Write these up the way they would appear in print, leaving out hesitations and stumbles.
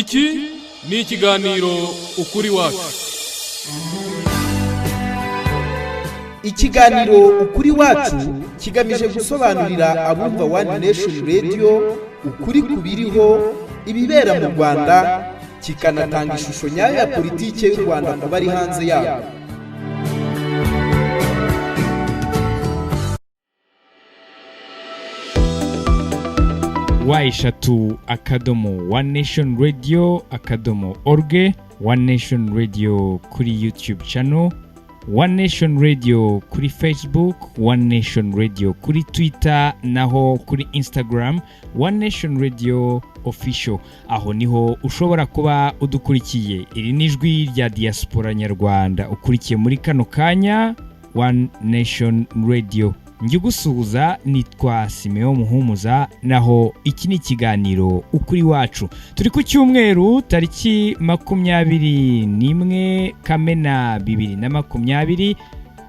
Iki ni ikiganiro Ukuri Wacu. Ikiganiro Ukuri Wacu kigamije gusobanurira abumva One Nation Radio ukuri ku biriho, ibibera mu Rwanda, kikanatanga ishusho nyayo ya politiki y'u Rwanda ku bari hanze yarwo. www.onenation.radio.org, One Nation Radio kuri YouTube channel, One Nation Radio kuri Facebook, One Nation Radio kuri Twitter, naho kuri Instagram One Nation Radio Official. Aho niho ushobora kuba udukurikiye. Iri ni ijwi rya diaspora nyarwanda ukurikiye muri kano kanya, One Nation Radio. Njye ugusuhuza nitwa Simeon Muhumuza, naho iki ni ikiganiro Ukuri Wacu. Turi ku cyumweru tariki 21 Kamena 2020.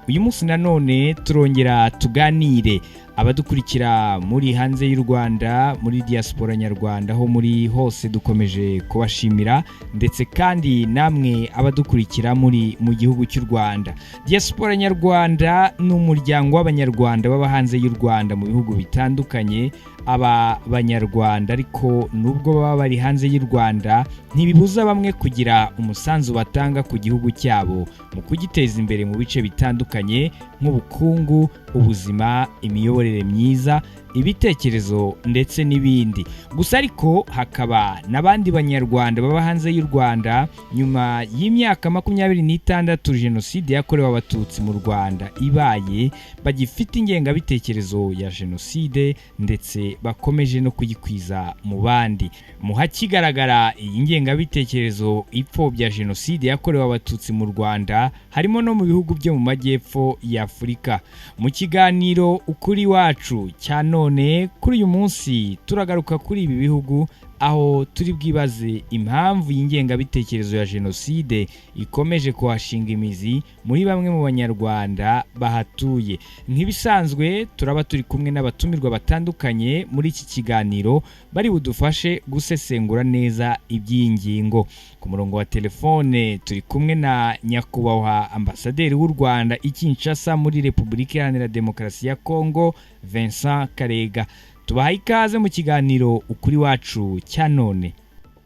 Uyu munsi nanone turongera tuganire. Abadukurikira muri hanze y'u Rwanda, muri diaspora nyarwanda, aho muri hose dukomeje kubashimira, ndetse kandi namwe abadukurikira muri mu gihugu cy'u Rwanda. Diaspora nyarwanda ni umuryango w'abanyarwanda baba hanze y'u Rwanda mu bihugu bitandukanye. Aba banyarwanda ariko nubwo baba bari hanze y'u Rwanda, ntibibuza bamwe kugira umusanzu batanga ku gihugu cyabo mu kugiteza imbere mu bice bitandukanye nk'ubukungu, ubuzima, imiyoborere myiza, ibitekerezo ndetse n'ibindi. Gusa ariko hakaba n'abandi banyarwanda baba hanze y'u Rwanda nyuma y'imyaka 26 jenoside yakorewe abatutsi mu Rwanda ibaye, bagifite ingengabitekerezo ya jenoside ndetse bakomeje no kuyikwiza mu bandi. Mu hakigaragara iyi ngengabitekerezo ipfobya jenoside yakorewe abatutsi mu Rwanda harimo no mu bihugu byo mu majyepfo ya Afurika. Mu kiganiro Ukuri Wacu cya none kuri uyu munsi turagaruka kuri ibi bihugu, aho turi bwibaze impamvu y'ingengabitekerezo ya jenoside ikomeje kuhashinga imizi muri bamwe mu banyarwanda bahatuye. Nk'ibisanzwe turaba turi kumwe n'abatumirwa batandukanye muri iki kiganiro bari budufashe gusesengura neza iby'iyi ngingo. Ku murongo wa telefone turi kumwe na nyakubahwa ambasaderi w'u Rwanda i Kinshasa muri Repubulika Iharanira Demokarasi ya Kongo, Vincent Karega. Tubahaye ikaze mu kiganiro Ukuri Wacu cya none.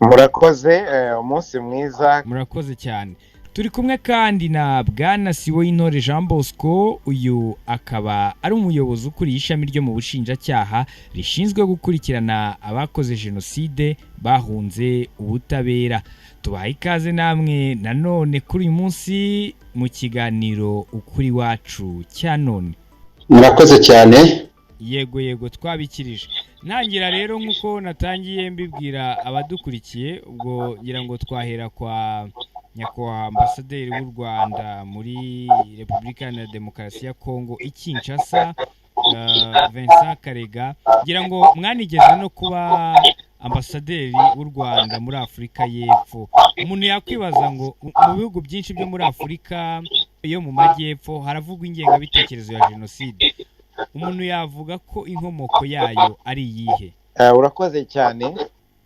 Murakoze, umunsi mwiza. Murakoze cyane. Turi kumwe kandi na Bwana Siboyintore Jean Bosco, uyu akaba ari umuyobozi ukuriye ishami ryo mu bushinjacyaha rishinzwe gukurikirana abakoze jenoside bahunze ubutabera. Tubahaye ikaze namwe nanone kuri uyu munsi mu kiganiro Ukuri Wacu cya none. Murakoze cyane. Yego yego, twabikirije. Ntangira rero nk'uko natangiye mbibwira abadukurikiye, ubwo ngira ngo twahera kwa nyakubahwa ambasaderi w'u Rwanda muri Repubulika Iharanira Demokarasi ya Kongo i Kinshasa, Vincent Karega. Ngira ngo mwanigeze no kuba ambasaderi w'u Rwanda muri Afurika y'Epfo. Umuntu yakwibaza ngo mu bihugu byinshi byo muri Afurika yo mu majyepfo haravugwa ingengabitekerezo ya jenoside, umuntu yavuga ko inkomoko yayo ari iyihe? Urakoze cyane.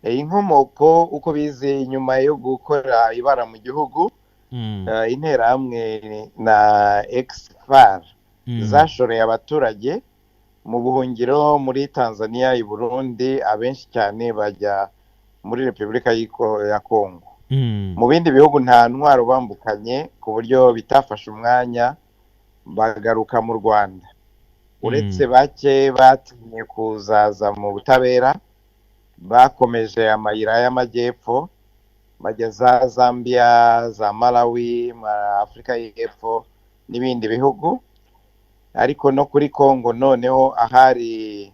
Inkomoko uko bize nyuma yo gukora ibara mu gihugu, interahamwe na ex-FAR zashoreye abaturage mu buhungiro muri Tanzania, i Burundi, abenshi cyane bajya muri Repubulika ya Kongo. Mu bindi bihugu nta ntwaro bambukanye, ku buryo bitafashe umwanya bagaruka mu Rwanda. Uretse bake batinye kuzaza mu butabera, bakomeje amayira y'amajyepfo bajya za Zambia, za Malawi, Afurika y'Epfo n'ibindi bihugu. Ariko no kuri Kongo noneho ahari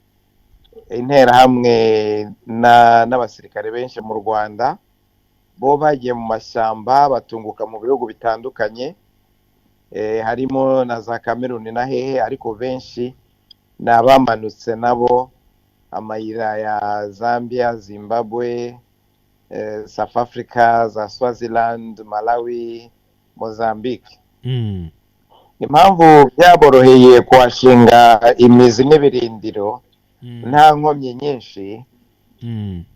interahamwe n'abasirikare benshi mu Rwanda, bo bagiye mu mashyamba batunguka mu bihugu bitandukanye, harimo na za Kameruni na hehe, ariko benshi ni abamanutse nabo amayira ya Zambia, Zimbabwe, South Africa, za Swaziland, Malawi, Mozambique. Impamvu byaboroheye kuhashinga imizi n'ibirindiro nta nkomyi nyinshi,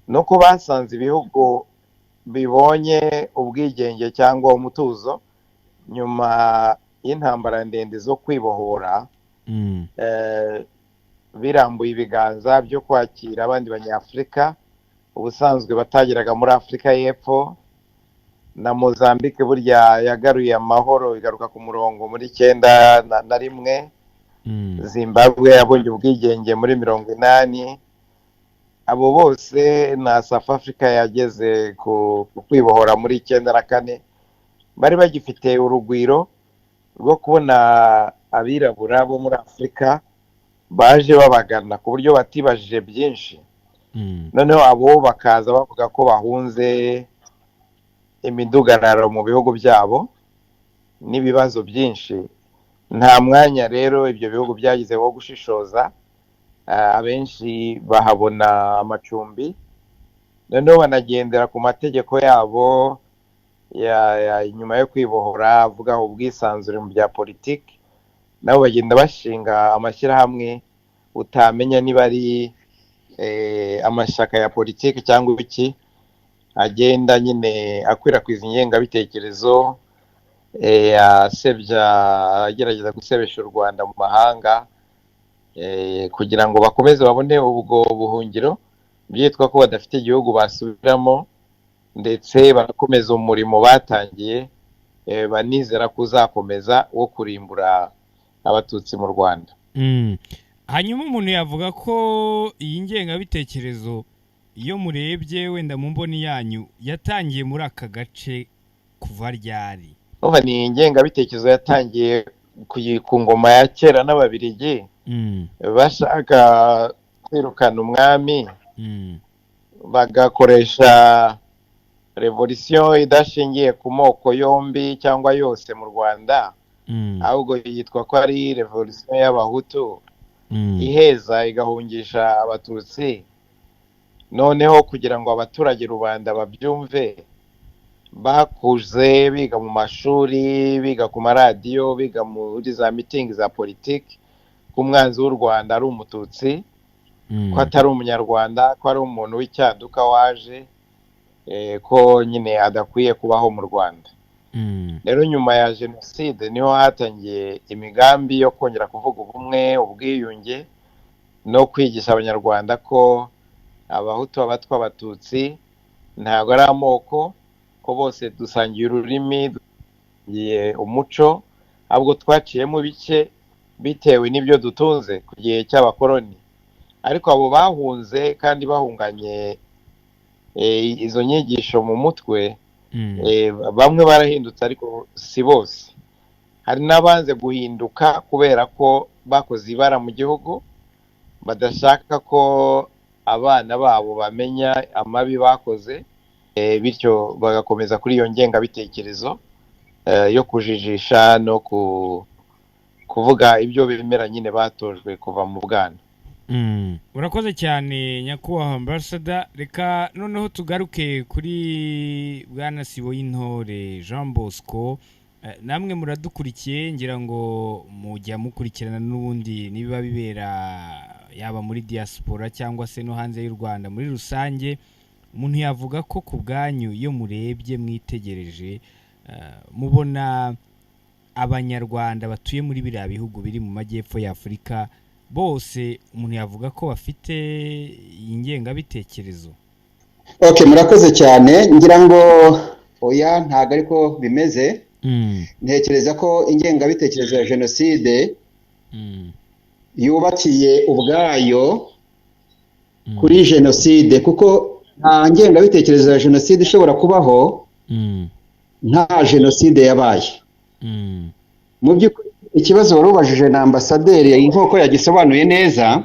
nuko basanze ibihugu bibonye ubwigenge cyangwa umutuzo nyuma y'intambara ndende zo kwibohora, birambuye ibiganza byo kwakira abandi banyafurika ubusanzwe batageraga muri Afurika y'Epfo. Na Mozambique burya yagaruye amahoro igaruka ku murongo muri 91. Zimbabwe yabonye ubwigenge muri 80. Abo bose na South Africa yageze ku kwibohora muri 94, bari bagifite urugwiro rwo kubona abirabura bo muri Afurika baje babagana ku buryo batibajije byinshi. Noneho abo bakaza bavuga ko bahunze imidugararo mu bihugu byabo n'ibibazo byinshi. Nta mwanya rero ibyo bihugu byagize wo gushishoza, abenshi bahabona amacumbi, noneho banagendera ku mategeko yabo nyuma yo kwibohora avuga ubwisanzure mu bya politiki, nabo bagenda bashinga amashyirahamwe utamenya niba ari amashyaka ya politiki cyangwa iki, agenda nyine akwirakwiza ingengabitekerezo, asebya, agerageza gusebesha u Rwanda mu mahanga, kugira ngo bakomeze babone ubwo buhungiro byitwa ko badafite igihugu basubiramo, ndetse barakomeza umurimo batangiye, banizera ko uzakomeza wo kurimbura Abatutsi mu Rwanda. Hanyuma umuntu yavuga ko iyi ngengabitekerezo iyo murebye wenda mu mboni yanyu yatangiye muri aka gace kuva ryari? Ni ingengabitekerezo yatangiye ku ngoma ya kera n'Ababirigi bashaka kwirukana umwami, bagakoresha revolisiyo idashingiye ku moko yombi cyangwa yose mu Rwanda, ahubwo yitwa ko ari revolisiyo y'Abahutu iheza igahungisha Abatutsi. Noneho kugira ngo abaturage rubanda babyumve, bakuze biga mu mashuri, biga ku maradiyo, biga muri za mitingi za politiki, ko umwanzi w'u Rwanda ari Umututsi, ko atari Umunyarwanda, ko ari umuntu w'icyaduka waje, ko nyine adakwiye kubaho mu Rwanda. Rero nyuma ya jenoside niho hatangiye imigambi yo kongera kuvuga ubumwe, ubwiyunge, no kwigisha Abanyarwanda ko Abahutu, Abatwa, Abatutsi ntabwo ari amoko, ko bose dusangiye ururimi, dusangiye umuco, ahubwo twaciyemo ibice bitewe n'ibyo dutunze ku gihe cy'abakoloni. Ariko abo bahunze kandi bahunganye izo nyigisho mu mutwe, bamwe barahindutse ariko si bose. Hari n'abanze guhinduka kubera ko bakoze ibara mu gihugu, badashaka ko abana babo bamenya amabi bakoze, bityo bagakomeza kuri iyo ngengabitekerezo yo kujijisha no kuvuga ibyo bemera nyine batojwe kuva mu bwana. Urakoze cyane nyakubahwa ambasada. Reka noneho tugaruke kuri bwana Siboyintore Jean Bosco. Namwe muradukurikiye, ngira ngo mujya mukurikirana n'ubundi nibiba bibera yaba muri diaspora cyangwa se no hanze y'u Rwanda muri rusange. Umuntu yavuga ko ku bwanyu iyo murebye mwitegereje, mubona Abanyarwanda batuye muri biriya bihugu biri mu majyepfo ya Afurika bose umuntu yavuga ko bafite ingengabitekerezo? Okay, murakoze cyane. Ngira ngo oya ntabwo ariko bimeze. Ntekereza ko ingengabitekerezo ya jenoside yubakiye ubwayo kuri jenoside, kuko nta ngengabitekerezo ya jenoside ishobora kubaho nta jenoside yabaye. Mu by'ukuri ikibazo wari ubajije na ambasaderi nk'uko yagisobanuye neza,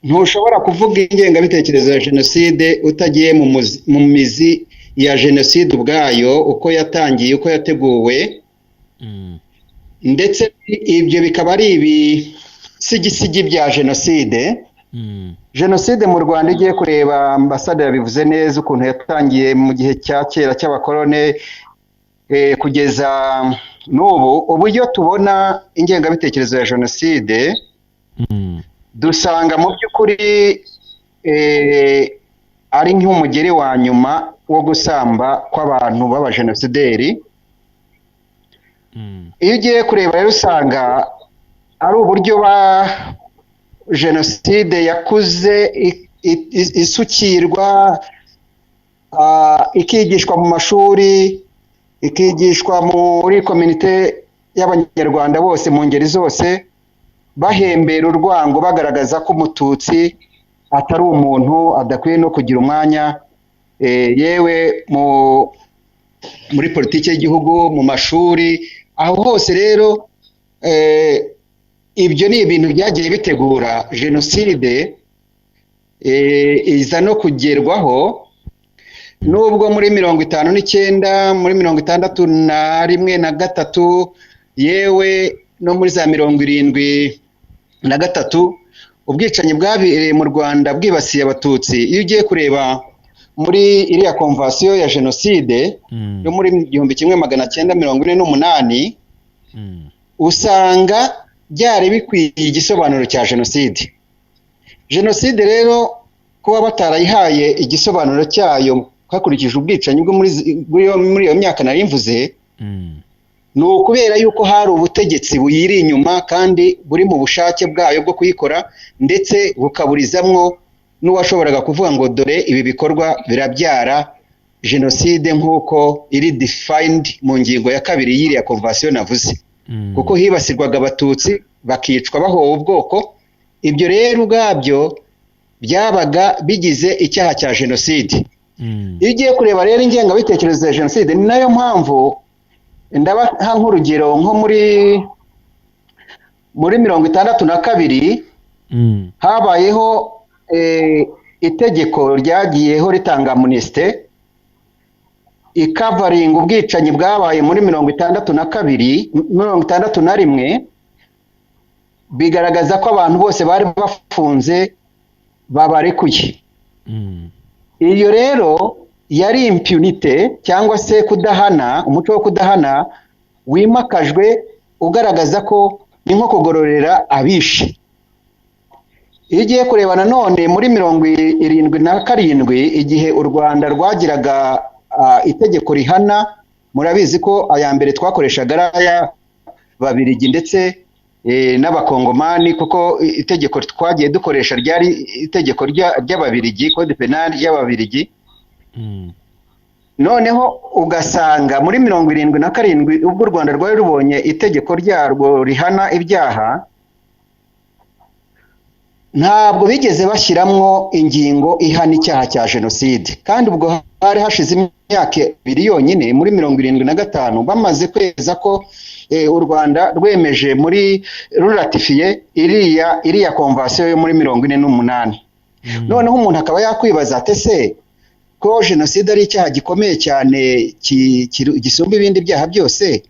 ntushobora kuvuga ingengabitekerezo ya jenoside utagiye mu mizi ya jenoside ubwayo, uko yatangiye, uko yateguwe, ndetse ibyo bikaba ari ibisigisigi bya jenoside. Jenoside mu Rwanda igiye kureba, ambasade yabivuze neza ukuntu yatangiye mu gihe cya kera cy'abakolone kugeza n'ubu. Uburyo tubona ingengabitekerezo ya jenoside, dusanga mu by'ukuri ari nk'umugeri wa nyuma wo gusamba kw'abantu b'abajenosideri. Iyo ugiye kureba rero usanga ari uburyo ba jenoside yakuze isukirwa, ikigishwa mu mashuri, ikigishwa muri komite y'Abanyarwanda bose mu ngeri zose, bahembera urwango, bagaragaza ko Umututsi atari umuntu, adakwiye no kugira umwanya, yewe muri politiki y'igihugu, mu mashuri, aho hose rero ibyo ni ibintu byagiye bitegura jenoside, iza no kugerwaho. Nubwo muri 59, muri 61 na 3, yewe no muri za 73, ubwicanyi bwabereye mu Rwanda bwibasiye Abatutsi. Iyo ugiye kureba muri iriya konvasiyo ya jenoside yo muri 1948, usanga byari bikwiye igisobanuro cya jenoside. Jenoside rero kuba batarayihaye igisobanuro cyayo hakurikijwe ubwicanyi bwo muri iyo myaka nari mvuze, ni ukubera yuko hari ubutegetsi buyiri inyuma kandi buri mu bushake bwayo bwo kuyikora, ndetse bukaburizamwo n'uwashoboraga kuvuga ngo dore ibi bikorwa birabyara jenoside nk'uko iri defined mu ngingo ya 2 y'iriya konvasiyo navuze. Kuko hibasirwaga Abatutsi bakicwa bahowe ubwoko, ibyo rero ubwabyo byabaga bigize icyaha cya jenoside. Iyo ugiye kureba rero ingengabitekerezo ya jenoside, ni nayo mpamvu ndabaha nk'urugero nko muri 62 habayeho itegeko ryagiyeho ritanga amnesty ikavaringa ubwicanyi bwabaye muri 62, 61, bigaragaza ko abantu bose bari bafunze babarekuye. Iyo rero yari impunite cyangwa se kudahana, umuco wo kudahana wimakajwe ugaragaza ko ni nko kugororera abishe. Iyo ugiye kureba nanone muri 77, igihe u Rwanda rwagiraga itegeko rihana, murabizi ko aya mbere twakoreshaga ari aya Babirigi ndetse n'Abakongomani, kuko itegeko twagiye dukoresha ryari itegeko ry'Ababirigi, code penal ry'Ababirigi. Noneho ugasanga muri 77 ubwo u Rwanda rwari rubonye itegeko ryarwo rihana ibyaha, ntabwo bigeze bashyiramo ingingo ihana icyaha cya jenoside. Kandi ubwo hari hashize imyaka 2 yonyine, muri 75 bamaze kweza ko u Rwanda rwemeje muri ruratifiye iriya konvasiyo yo muri 48. Noneho umuntu akaba yakwibaza ati ese ko jenoside ari icyaha gikomeye cyane gisumba ibindi byaha byose,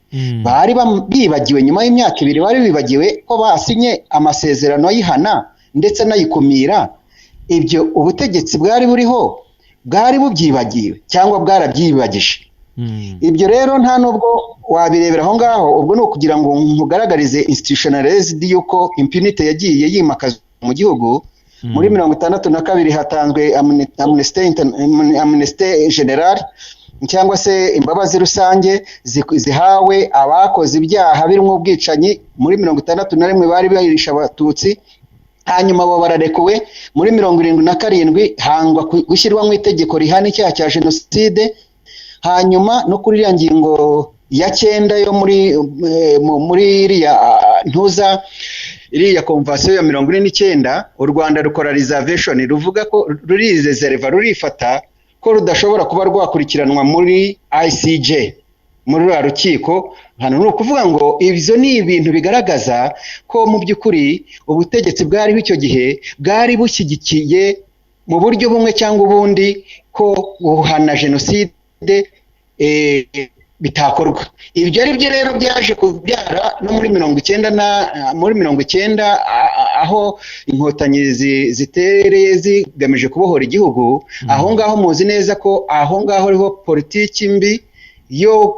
bari bibagiwe nyuma y'imyaka 2 bari bibagiwe ko basinye amasezerano ayihana ndetse anayikumira. Ibyo ubutegetsi bwari buriho bwari bubyibagiwe cyangwa bwarabyibagije. Ibyo rero nta nubwo wabirebera aho ngaho, ubwo ni ukugira ngo nkugaragarize institutionalized yuko impunity yagiye yimakazwa mu gihugu. Muri 62 hatanzwe amnesty general cyangwa se imbabazi rusange zihawe abakoze ibyaha birimo ubwicanyi. Muri 61 bari bahirisha Abatutsi, hanyuma bo bararekuwe. Muri 77 hangwa gushyirwa mu itegeko rihana icyaha cya jenoside. Hanyuma no kuri iriya ngingo ya 9 yo muri iriya ntuza iriya konvasiyo ya 49, u Rwanda rukora reservation, ruvuga ko rurireserva, rurifata ko rudashobora kuba rwakurikiranwa muri ICJ, muri ruriya rukiko. Hano ni ukuvuga ngo ibyo ni ibintu bigaragaza ko mu by'ukuri ubutegetsi bwariho icyo gihe bwari bushyigikiye mu buryo bumwe cyangwa ubundi ko guhana jenoside bitakorwa. Ibyo ari byo rero byaje kubyara no muri 90 na muri 90 aho Inkotanyi zitereye zigamije kubohora igihugu. Aho ngaho muzi neza ko aho ngaho ariho politiki mbi yo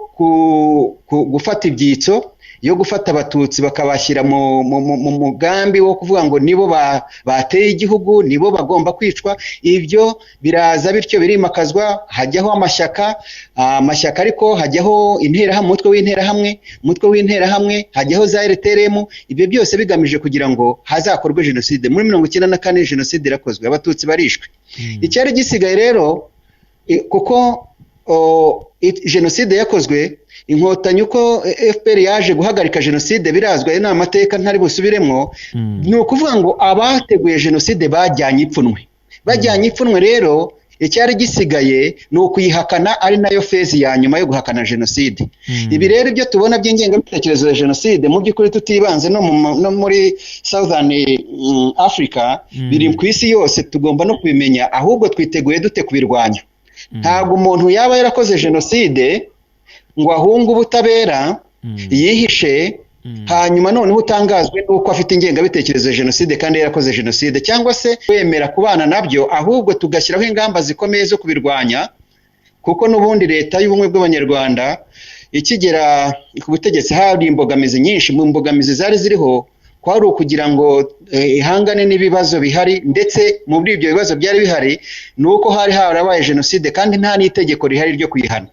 gufata ibyitso yo gufata Abatutsi bakabashyira mu mugambi wo kuvuga ngo nibo bateye igihugu, nibo bagomba kwicwa. Ibyo biraza bityo birimakazwa, hajyaho amashyaka ariko hajyaho interahamwe, umutwe w'interahamwe, hajyaho za RTRM. Ibyo byose bigamije kugira ngo hazakorwe jenoside. Muri 94 jenoside irakozwe, Abatutsi barishwe. Icyari gisigaye rero, kuko jenoside yakozwe, Inkotanyi uko FPR yaje guhagarika jenoside birazwi, ayo ni amateka ntari busubiremo. Ni ukuvuga ngo abateguye jenoside bajyanye ipfunwe, rero icyari gisigaye ni ukuyihakana, ari nayo fezi ya nyuma yo guhakana jenoside. Ibi rero ibyo tubona by'ingengabitekerezo ya jenoside mu by'ukuri tutibanze no muri Southern Africa, biri ku isi yose, tugomba no kubimenya, ahubwo twiteguye dute kubirwanya. Ntabwo umuntu yaba yarakoze jenoside ngo ahunge ubutabera, yihishe, hanyuma noneho utangazwe n'uko afite ingengabitekerezo ya jenoside kandi yarakoze jenoside, cyangwa se wemera kubana nabyo, ahubwo tugashyiraho ingamba zikomeye zo kubirwanya. Kuko n'ubundi leta y'ubumwe bw'Abanyarwanda ikigera ku butegetsi hari imbogamizi nyinshi. Mu mbogamizi zari ziriho kwari ukugira ngo ihangane n'ibibazo bihari, ndetse muri ibyo bibazo byari bihari ni uko hari harabaye jenoside kandi nta n'itegeko rihari ryo kuyihana.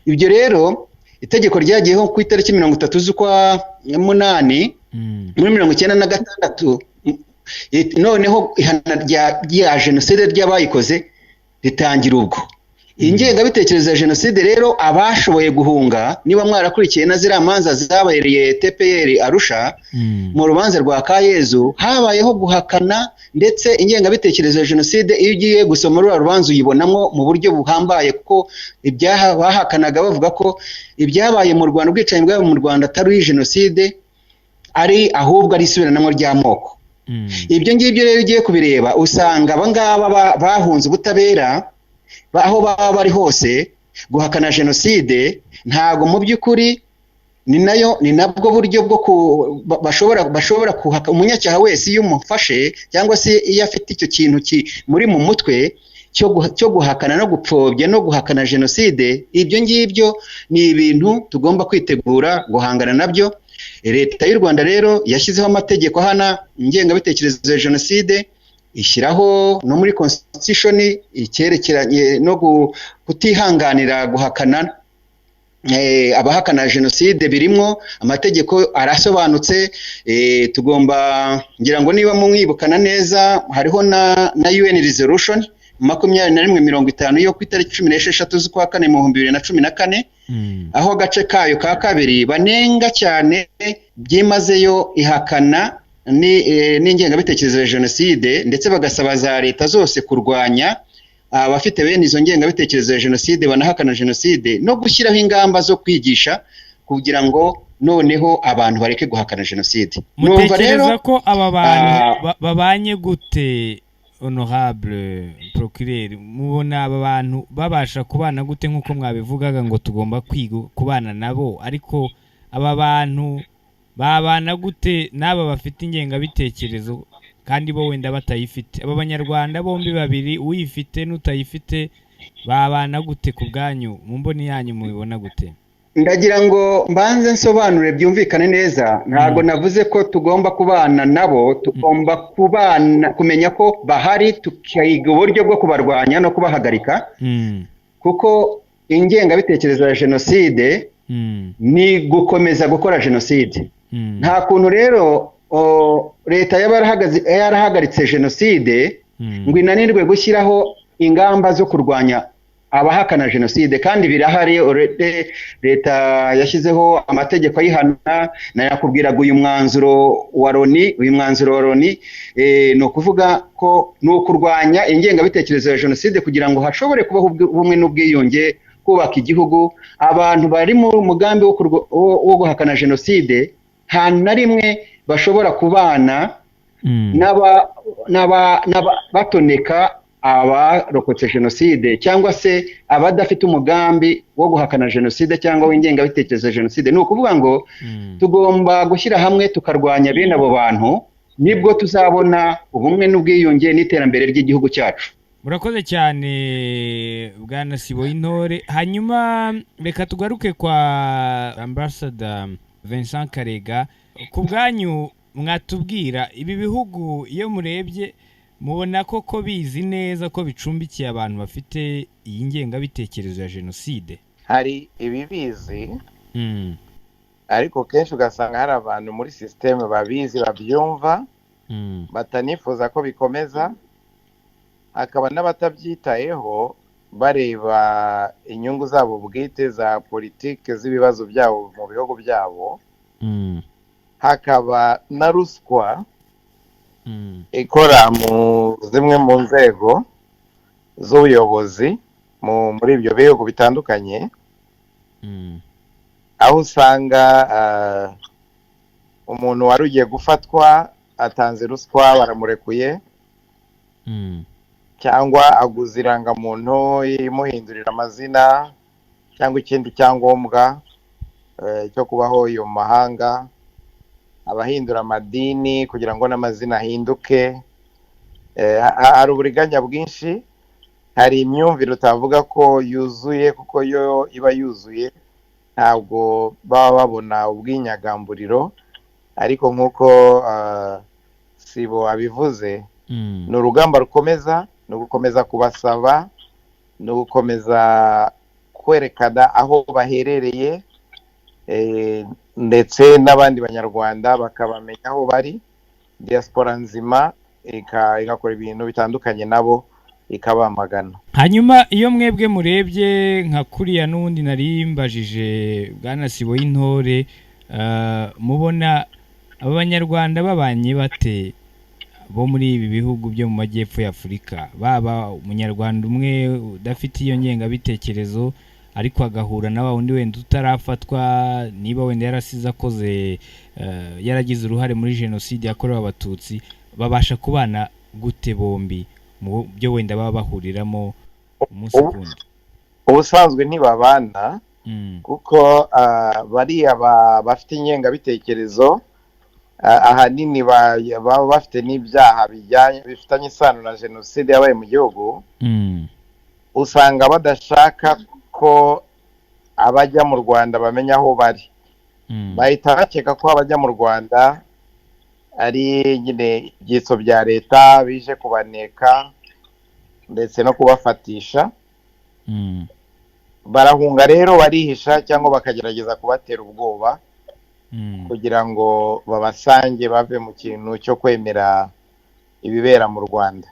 Ibyo rero itegeko ryagiyeho ku itariki 30 z'ukwa 8 muri 96, noneho ihana rya jenoside ry'abayikoze ritangira ubwo. Ingengabitekerezo ya jenoside rero abashoboye guhunga, niba mwarakurikiye na ziriya manza zabereye TPR Arusha, mu rubanza rwa Kayezu habayeho guhakana, ndetse ingengabitekerezo ya jenoside iyo ugiye gusoma ruriya rubanza uyibonamo mu buryo buhambaye, kuko ibyaha bahakanaga bavuga ko ibyabaye mu Rwanda, ubwicanyi bwabaye mu Rwanda atari jenoside, ari ahubwo ari isubiranamo ry'amoko. Ibyo ngibyo rero ugiye kubireba usanga aba ngaba bahunze ubutabera aho baba bari hose. Guhakana jenoside ntago mu by'ukuri ni nayo, ni nabwo buryo bwo bashobora kuhaka umunyacyaha wese iyo umufashe, cyangwa se iyo afite icyo kintu muri mu mutwe cyo guhakana no gupfobya no guhakana jenoside. Ibyo ngibyo ni ibintu tugomba kwitegura guhangana nabyo. Leta y'u Rwanda rero yashyizeho amategeko ahana ingengabitekerezo ya jenoside, ishyiraho no muri constitution icyerekeranye no kutihanganira guhakana abahakana jenoside, birimo amategeko arasobanutse. Tugomba ngira ngo niba mumwibukana neza, hariho na UN resolution 2150 yo ku itariki 16 z'ukwa 4 mu 2014, aho agace kayo ka kabiri banenga cyane byimazeyo ihakana n'ingengabitekerezo ya jenoside, ndetse bagasaba za leta zose kurwanya abafite bene izo ngengabitekerezo ya jenoside banahakana jenoside, no gushyiraho ingamba zo kwigisha kugira ngo noneho abantu bareke guhakana jenoside. Mutekereza ko aba bantu babanye gute, honorable procureur? Mubona aba bantu babasha kubana gute nk'uko mwabivugaga ngo tugomba kwiga kubana nabo, ariko aba bantu babana gute n'aba bafite ingengabitekerezo kandi bo wenda batayifite? Aba Banyarwanda bombi babiri, uyifite n'utayifite, babana gute ku bwanyu? Mu mboni yanyu mubibona gute? Ndagira ngo mbanze nsobanure byumvikane neza. Ntabwo navuze ko tugomba kubana nabo, tugomba kubana, kumenya ko bahari, tukiga uburyo bwo kubarwanya no kubahagarika. Kuko ingengabitekerezo ya jenoside ni gukomeza gukora jenoside. Nta kuntu rero leta yaba yarahagaritse jenoside ngo inanirwe gushyiraho ingamba zo kurwanya abahakana jenoside, kandi birahari. Leta yashyizeho amategeko ayihana. Nakubwiraga uyu mwanzuro wa Loni, ni ukuvuga ko ni ukurwanya ingengabitekerezo ya jenoside kugira ngo hashobore kubaho ubumwe n'ubwiyunge, kubaka igihugu. Abantu bari mu mugambi wo guhakana jenoside nta na rimwe bashobora kubana batoneka abarokotse jenoside, cyangwa se abadafite umugambi wo guhakana jenoside cyangwa w'ingengabitekerezo ya jenoside. Ni ukuvuga ngo tugomba gushyira hamwe tukarwanya bene abo bantu, nibwo tuzabona ubumwe n'ubwiyunge n'iterambere ry'igihugu cyacu. Murakoze cyane Bwana Siboyintore. Hanyuma reka tugaruke kwa Ambassador Vincent Karega, ku bwanyu mwatubwira ibi bihugu iyo murebye mubona koko bizi neza ko bicumbikiye abantu bafite iyi ngengabitekerezo ya jenoside? Hari ibibizi, ariko kenshi ugasanga hari abantu muri sisiteme babizi, babyumva, batanifuza ko bikomeza, hakaba n'abatabyitayeho bareba inyungu zabo bwite za politiki z'ibibazo byabo mu bihugu byabo, hakaba na ruswa ikora mu zimwe mu nzego z'ubuyobozi muri ibyo bihugu bitandukanye, aho usanga umuntu wari ugiye gufatwa atanze ruswa baramurekuye, cyangwa aguze irangamuntu imuhindurira amazina cyangwa ikindi cyangombwa cyo kubaho iyo mu mahanga, abahindura amadini kugira ngo n'amazina ahinduke. Hari uburiganya bwinshi, hari imyumvire utavuga ko yuzuye, kuko yo iba yuzuye ntabwo baba babona ubwinyagamburiro, ariko nk'uko Sibo abivuze, ni urugamba rukomeza, ni ugukomeza kubasaba, ni ugukomeza kwerekana aho baherereye, ndetse n'abandi banyarwanda bakabamenya aho bari. Diaspora nzima igakora ibintu bitandukanye nabo ikabamagana. Hanyuma iyo mwebwe murebye nka kuriya n'ubundi nari mbajije bwana Sibo y'Intore, mubona abanyarwanda babanye bate bo muri ibi bihugu byo mu majyepfo ya Afurika? Baba umunyarwanda umwe udafite iyo ngengabitekerezo ariko agahura na wa wundi wenda utarafatwa, niba wenda yarasize akoze, yaragize uruhare muri jenoside yakorewe abatutsi, babasha kubana gute bombi mu byo wenda baba bahuriramo umunsi kundi? Ubusanzwe ntibabana, kuko bariya bafite ingengabitekerezo ahanini baba bafite n'ibyaha bifitanye isano na jenoside yabaye mu gihugu, usanga badashaka ko abajya mu Rwanda bamenya aho bari. Bahita bakeka ko abajya mu Rwanda ari nyine ibyitso bya leta bije kubaneka ndetse no kubafatisha. Barahunga rero, barihisha cyangwa bakagerageza kubatera ubwoba kugira ngo babasange bave mu kintu cyo kwemera ibibera mu Rwanda.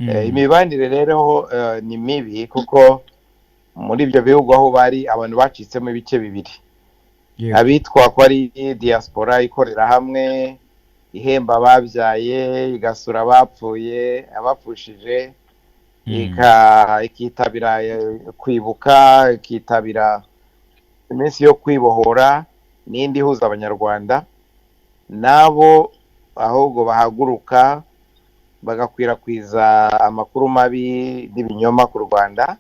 Imibanire rero ni mibi, kuko muri ibyo bihugu aho bari abantu bacitsemo ibice bibiri. Abitwa ko ari diaspora ikorera hamwe, ihemba ababyaye, igasura abapfuye, abapfushije, ikitabira kwibuka, ikitabira iminsi yo kwibohora n'indi ihuza abanyarwanda, nabo ahubwo bahaguruka bagakwirakwiza amakuru mabi n'ibinyoma ku Rwanda,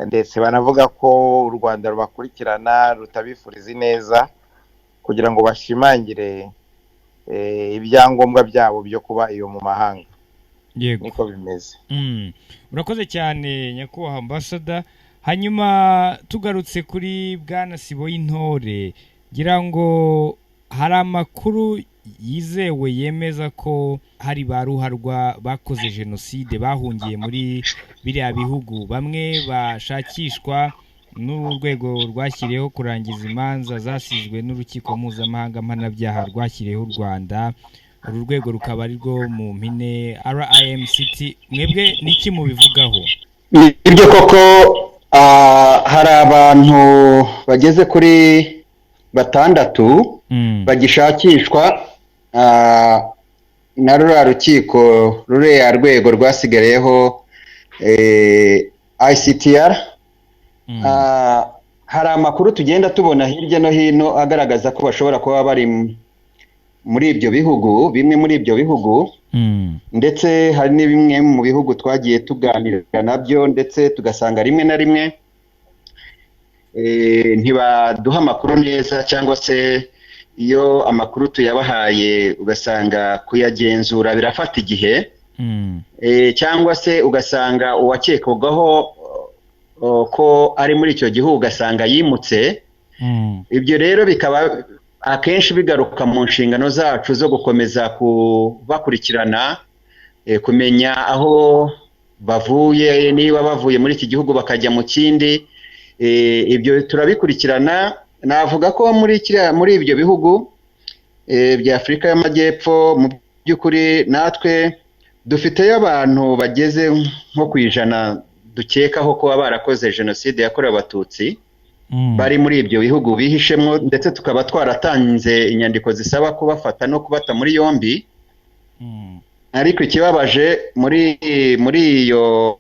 ndetse banavuga ko u Rwanda rubakurikirana rutabifuriza ineza, kugira ngo bashimangire ibyangombwa byabo byo kuba iyo mu mahanga. Yego, niko bimeze. Urakoze cyane nyakubahwa ambasada. Hanyuma tugarutse kuri bwana Sibo y'Intore, ngira ngo hari amakuru yizewe yemeza ko hari ba ruharwa bakoze jenoside bahungiye muri biriya bihugu, bamwe bashakishwa n'urwego rwashyiriyeho kurangiza imanza zasizwe n'urukiko mpuzamahanga mpanabyaha rwashyiriyeho u Rwanda, uru rwego rukaba ari rwo mu mpine RIMCT. Mwebwe niki mubivugaho? Ibyo koko hari abantu bageze kuri 6 bagishakishwa na ruriya rukiko, ruriya rwego rwasigayeho ICTR. Hari amakuru tugenda tubona hirya no hino agaragaza ko bashobora kuba bari muri ibyo bihugu, bimwe muri ibyo bihugu, ndetse hari n'ibimwe mu bihugu twagiye tuganira nabyo, ndetse tugasanga rimwe na rimwe ntibaduha amakuru neza, cyangwa se iyo amakuru tuyabahaye ugasanga kuyagenzura birafata igihe, cyangwa se ugasanga uwakekwagaho ko ari muri icyo gihugu ugasanga yimutse. Ibyo rero bikaba akenshi bigaruka mu nshingano zacu zo gukomeza kubakurikirana, kumenya aho bavuye, niba bavuye muri iki gihugu bakajya mu kindi, ibyo turabikurikirana. Navuga ko muri ibyo bihugu bya Afurika y'Amajyepfo, mu by'ukuri natwe dufiteyo abantu bageze nko ku 100 dukekaho kuba barakoze jenoside yakorewe Abatutsi, bari muri ibyo bihugu bihishemo, ndetse tukaba twaratanze inyandiko zisaba kubafata no kubata muri yombi. Ariko ikibabaje muri iyo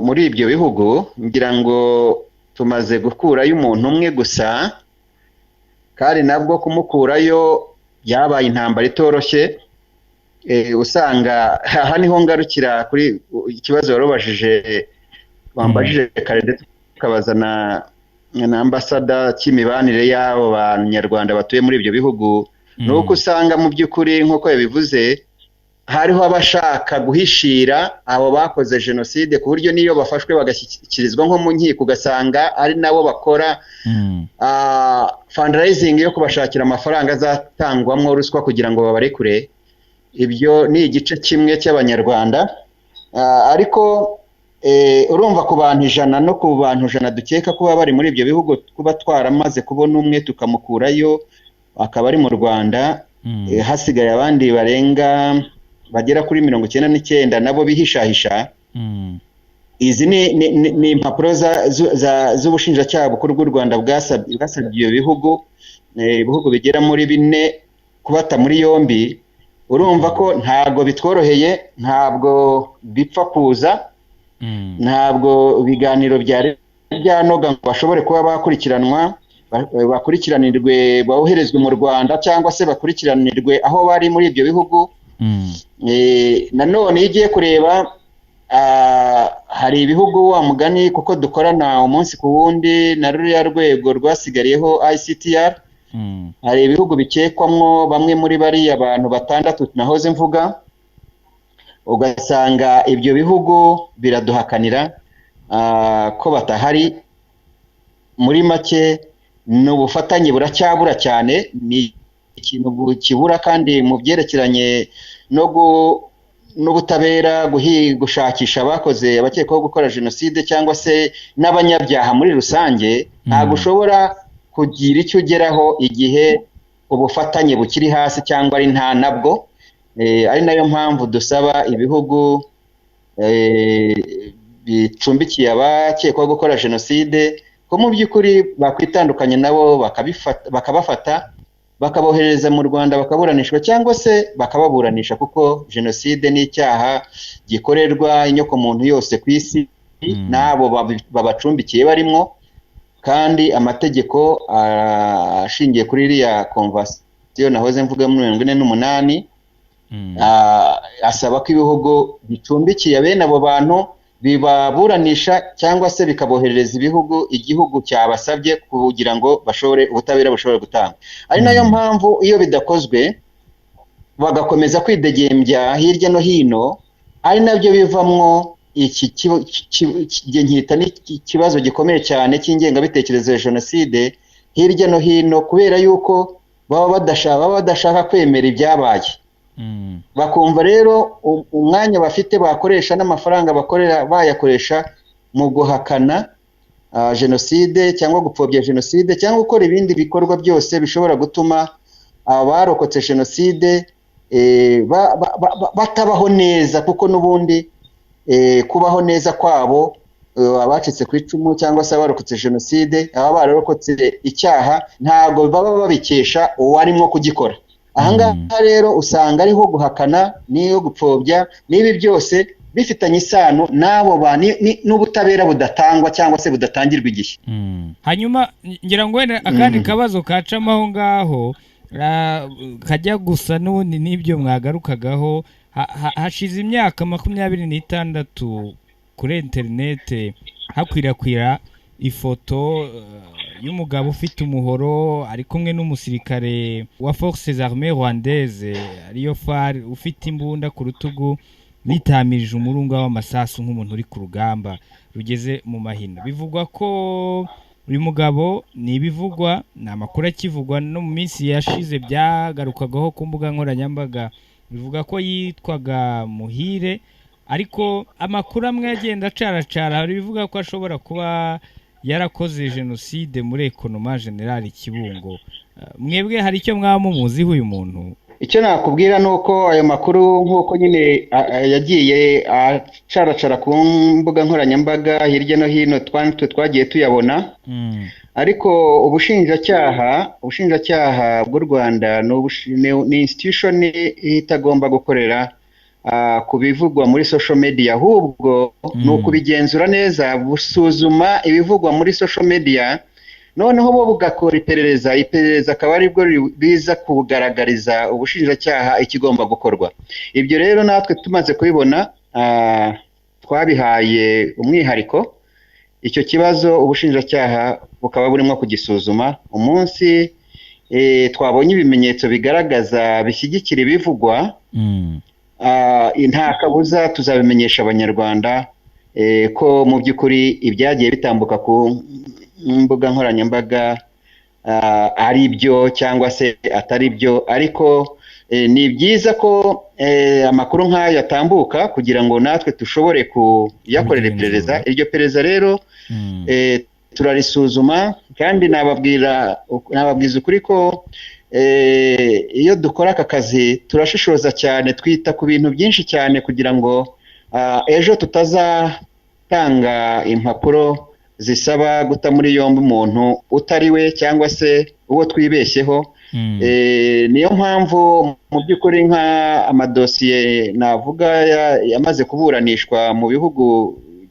muri ibyo bihugu, ngira ngo tumaze gukurayo umuntu umwe gusa, kandi nabwo kumukurayo byabaye intambara itoroshye. Usanga aha niho ngarukira kuri ikibazo warubajije, wambajije kare, ndetse ukabaza na ambasada cy'imibanire y'abo banyarwanda batuye muri ibyo bihugu. Ni uko usanga mu by'ukuri nk'uko yabivuze, hariho abashaka guhishira abo bakoze jenoside, ku buryo n'iyo bafashwe bagashyikirizwa nko mu nkiko, ugasanga ari nabo bakora fundraising yo kubashakira amafaranga azatangwamo ruswa kugira ngo babarekure. Ibyo ni igice kimwe cy'abanyarwanda, ariko urumva ku bantu 100 no ku bantu 100 dukeka kuba bari muri ibyo bihugu, kuba twaramaze kubona umwe tukamukurayo akaba ari mu Rwanda, hasigaye abandi barenga bagera kuri 99 nabo bihishahisha. Izi ni impapuro z'ubushinjacyaha bukuru bw'u Rwanda bwasabye ibyo bihugu, ibihugu bigera muri 4 kubata muri yombi. Urumva ko ntabwo bitworoheye, ntabwo bipfa kuza, ntabwo ibiganiro byari byanoga ngo bashobore kuba bakurikiranwa, bakurikiranirwe, boherezwe mu Rwanda cyangwa se bakurikiranirwe aho bari muri ibyo bihugu. Nanone iyo ugiye kureba, hari ibihugu wa mugani, kuko dukorana umunsi ku wundi na ruriya rwego rwasigariyeho ICTR, hari ibihugu bikekwamwo bamwe muri bariya bantu 6 nahoze mvuga, ugasanga ibyo bihugu biraduhakanira ko batahari. Muri make ni ubufatanye buracyabura cyane, ni ikintu kibura, kandi mu byerekeranye n'ubutabera, gushakisha abakoze, abakekwaho gukora jenoside cyangwa se n'abanyabyaha muri rusange, ntabwo ushobora kugira icyo ugeraho igihe ubufatanye bukiri hasi cyangwa ari nta nabwo. Ari nayo mpamvu dusaba ibihugu bicumbikiye abakekwaho gukora jenoside ko mu by'ukuri bakwitandukanya nabo, bakabafata bakabohereza mu Rwanda bakaburanishwa cyangwa se bakababuranisha, kuko jenoside ni icyaha gikorerwa inyokomuntu yose ku isi, n'abo babacumbikiye barimo, kandi amategeko ashingiye kuri iriya konvasiyo nahoze mvuga muri 48 asaba ko ibihugu bicumbikiye bene abo bantu bibaburanisha cyangwa se bikaboherereza ibihugu igihugu cyabasabye kugira ngo bashobore ubutabera bushobore gutanga. Ari nayo mpamvu iyo bidakozwe bagakomeza kwidegembya hirya no hino, ari nabyo bivamwo iki nkita n'ikibazo gikomeye cyane cy'ingengabitekerezo ya jenoside hirya no hino, kubera yuko baba badashaka kwemera ibyabaye. Bakumva rero umwanya bafite bakoresha n'amafaranga bakorera bayakoresha mu guhakana jenoside cyangwa gupfobya jenoside cyangwa gukora ibindi bikorwa byose bishobora gutuma abarokotse jenoside batabaho neza, kuko n'ubundi kubaho neza kwabo abacitse ku icumu cyangwa se abarokotse jenoside, aba bararokotse icyaha, ntabwo baba babikesha uwarimo kugikora. Ahangaha rero usanga ariho guhakana n'iyo gupfobya n'ibi byose bifitanye isano n'abo n'ubutabera budatangwa cyangwa se budatangirwa igihe. Hanyuma ngira ngo wenda akandi kabazo kacamo aho ngaho kajya gusa n'ubundi n'ibyo mwagarukagaho, hashize imyaka 26 kuri interinete hakwirakwira ifoto y'umugabo ufite umuhoro ari kumwe n'umusirikare wa Forces Armées Rwandaises ariyo FAR, ufite imbunda ku rutugu bitamirije umurunga w'amasasu nk'umuntu uri ku rugamba rugeze mu mahina. Bivugwa ko Uyu mugabo ni ibivugwa, ni amakuru akivugwa no mu minsi yashize byagarukagaho ku mbuga nkoranyambaga, bivuga ko yitwaga Muhire, ariko amakuru amwe agenda acaracara hari ibivuga ko ashobora kuba yarakoze jenoside muri Economa General Kibungo. Mwebwe hari icyo mwaba mumuziho uyu muntu? Icyo nakubwira ni uko ayo makuru nk'uko nyine yagiye acaracara ku mbuga nkoranyambaga hirya no hino twe twagiye tuyabona, ariko ubushinjacyaha bw'u Rwanda ni institution itagomba gukorera ku bivugwa muri social media, ahubwo ni ukubigenzura neza, busuzuma ibivugwa muri social media, noneho bo bugakora iperereza akaba aribwo biza kugaragariza ubushinjacyaha ikigomba gukorwa. Ibyo rero natwe tumaze kubibona twabihaye umwihariko icyo kibazo, ubushinjacyaha bukaba burimo kugisuzuma. Umunsi twabonye ibimenyetso bigaragaza bishyigikira ibivugwa, nta kabuza tuzabimenyesha Abanyarwanda ko mu by'ukuri ibyagiye bitambuka ku mbuga nkoranyambaga ari byo cyangwa se atari byo. Ariko ni byiza ko amakuru nk'ayo atambuka kugira ngo natwe dushobore kuyakorera iperereza. Iryo perereza rero turarisuzuma, kandi nababwiza ukuri ko iyo dukora aka kazi turashishoza cyane, twita ku bintu byinshi cyane kugira ngo ejo tutazatanga impapuro zisaba guta muri yombi umuntu utari we cyangwa se uwo twibeshyeho. Niyo mpamvu mu by'ukuri nka amadosiye navuga yamaze kuburanishwa mu